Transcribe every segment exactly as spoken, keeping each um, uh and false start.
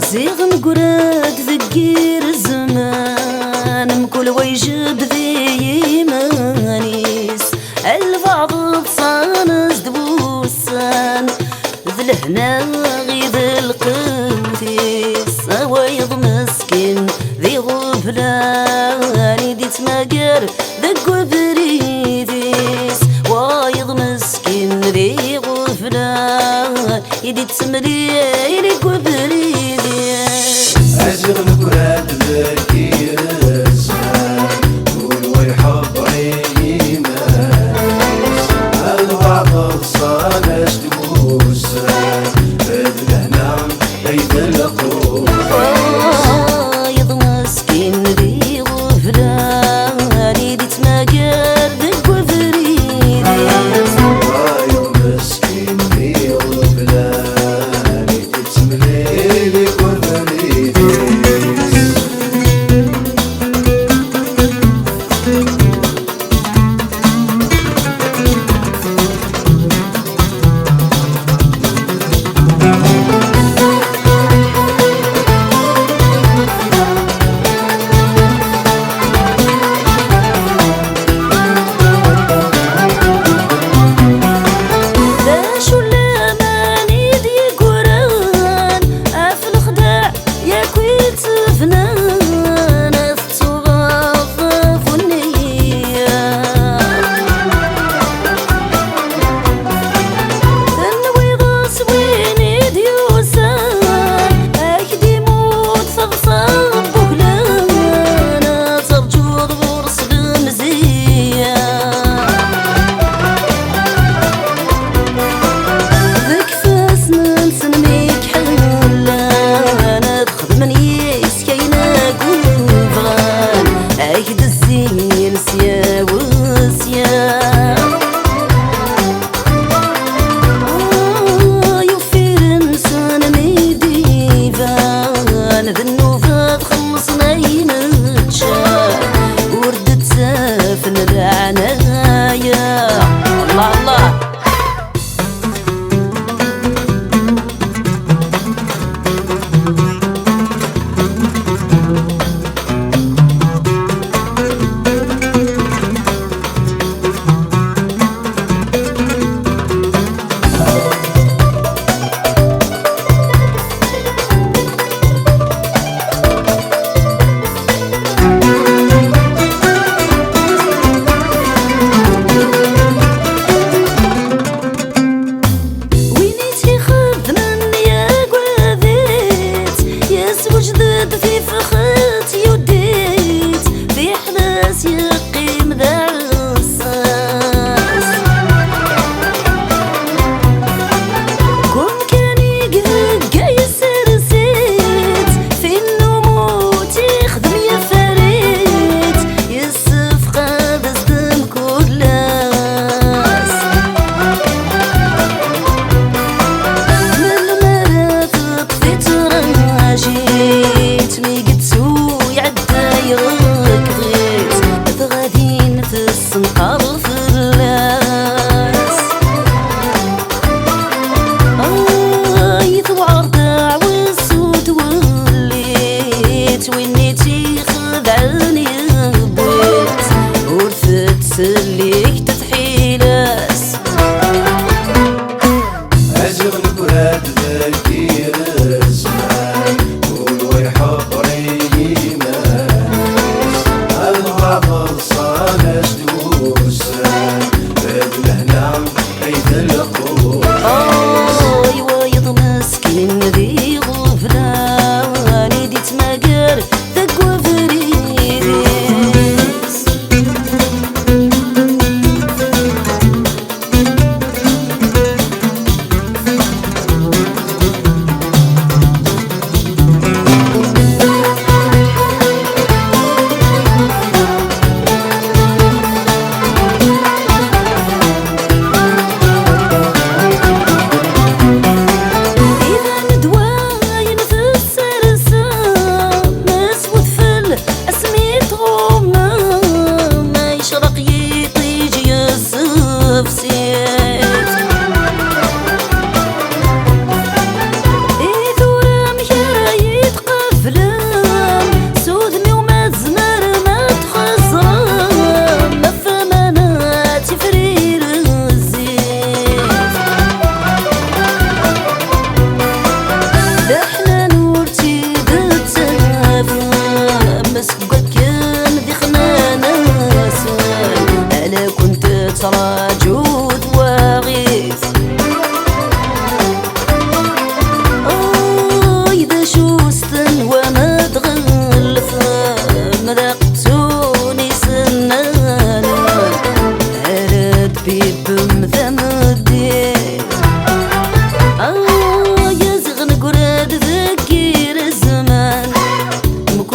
Ziɣ negra-d deg yir zzman, mkul wa ijbed i yiman-is, albaɛḍ ḍsan-as-d wussan, d lehna i d lqut-is, a wayeḍ meskin d iɣeblan i d-ittmagar deg ubrid-is, wayeḍ meskin d iɣeblan i d-ittemlil deg ubrid-is. Aziɣ negra-d deg yir zzman, ur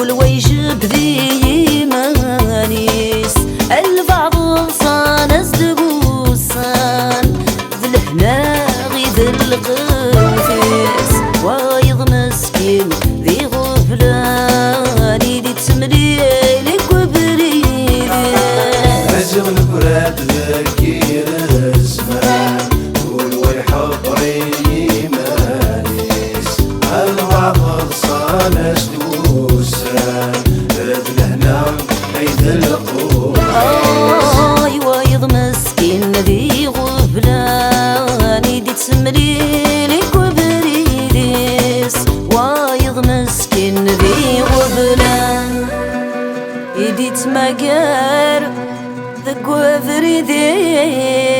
Lwajeb di yiman-is, albaɛḍ ḍsan-as-d wussan, d lehna i d lqut-is. Wayeḍ meskin d iɣeblan i d-ittemlil deg ubrid-is. Maziɣ negrad deg yir zzman, kul wa iḥeḍer i yiman-is. Albaɛḍ ḍsan-as-d wussan, d lehna ay d lqut. Ay, wayeḍ meskin d iɣeblan i d-ittemlil deg ubrid-is. Wayeḍ meskin d iɣeblan i d-ittmagar deg ubrid-is.